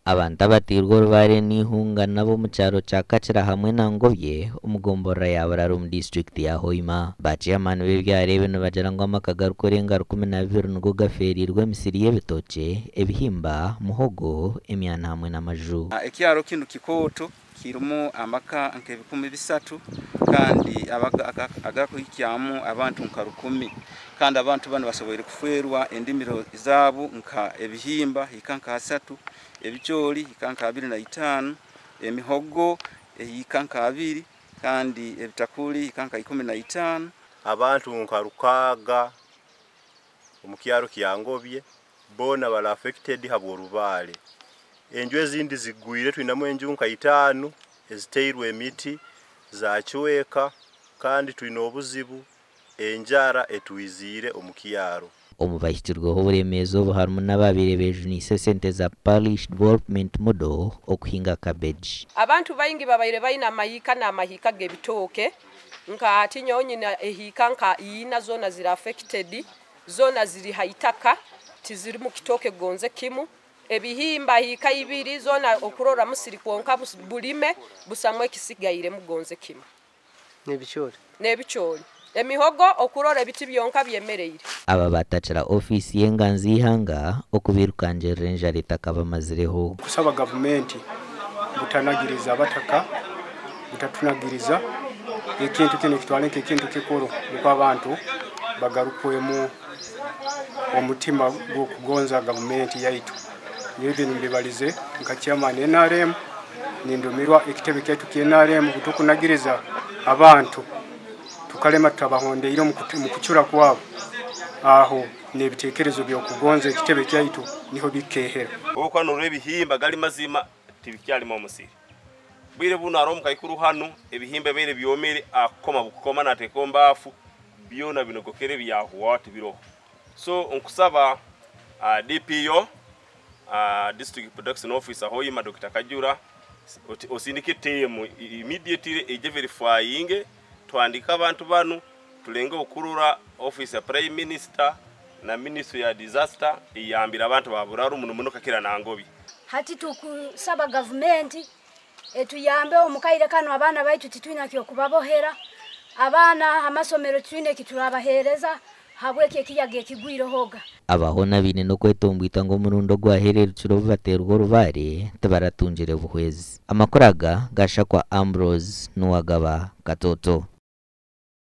Abantu abateirwe orubaare n'eihunga n'ab'omu kyaro kya Kakira hamwe na Ngobye omu gomborora ya Burare omu disiturikiti ya Hoima. Ba ceeyamaani b'ebyaro ebi nibagira ngu amaka garikurenga 12 nigo gafeereirwe emisiri y'ebitookye, ebihimba, muhogo, emyana hamwe n'amaju. Ekyaro kinu kikooto kirimu amaka nk'ebikumi bisatu kandi agakuhikyamu abantu nka 1000 kandi abantu banu basoboire kufeerwa endimiro zaabo nka ebihimba hika nka 3, ebicoori hika nka 25, emihogo ehika nka 2 kandi ebitakuri hika nka 15. Abantu nka 6 omu kyaro kya Ngobye boona bari affected habw'orubaare. Enju ezindi zigwire, twinamu enju nka 5 eziteirwe emiti zacweka kandi twine obuzibu enjara etwiziire omu kyaro. Omu bahikirweho oburemeezi obu harimu n'ababaire beejuniise esente za Parish Development Model okuhinga cabbage. Abantu baingi babaire baine amahiika n'amahiika g'ebitooke nka hati nyowe nyine ehiika nka 4 zoona ziri affected, zoona ziri ha itaka tizirimu kitooke gonze kimu. Ebihimba hiika 2 zoona okurora musiri kwonka bulime busamu ekisigairemu gonze kimu. N'ebicoori. N'ebicoori. Emihogo okurora ebiti byonka byemereire. Aba batakira ofiisi y'enganzi y'eihanga okubirukangirira enjara etakabamazireho. Kusaba gavumenti butanagiriza abataka, butatunagiriza ekintu kinu kitwale nk'ekintu kikuru nukwo abantu bagarukwemu omutima gw'okugonza gavumenti yaitu. Ebi mbibalize nka chairman NRM, nindumirwa ekitebe kyaitu kya NRM butukunagiriza abantu tukalema tutabahondeire omu kucura kwabo. Aho n'ebitekerezo by'okugonza ekitebe kyaitu niho bikehera. Okwanura ebihimba gali mazima tibikyalimu omusiri. Bwire buno hariho omukaikuru hanu ebihimba ebibaire byomire akukoma bukukoma nateeka omu baafu byona binogokere byahuwaho tibiroho. So nkusaba DPO, District Production Officer Hoima Dr. Kajura osindike team immediately ije verifying twandike abantu banu tulenge okurura office ya Prime Minister na Ministry ya Disaster iyambira abantu ba Buraru muno muno Kakira na Ngobi. Hati tukusaba gavumenti etuyambe omukaire kano, abaana baitu titwina kyokubabohera, abaana amasomero twine kiturabahereza habweki ekiyaga ekigwirehoga. Abahona baine n'okwetombwita ngu omurundi ogwahererukire obu bateerwa orubaare tibaratungire buhwezi. Amakuru aga gashakwa Ambrose Nuwagaba Katoto.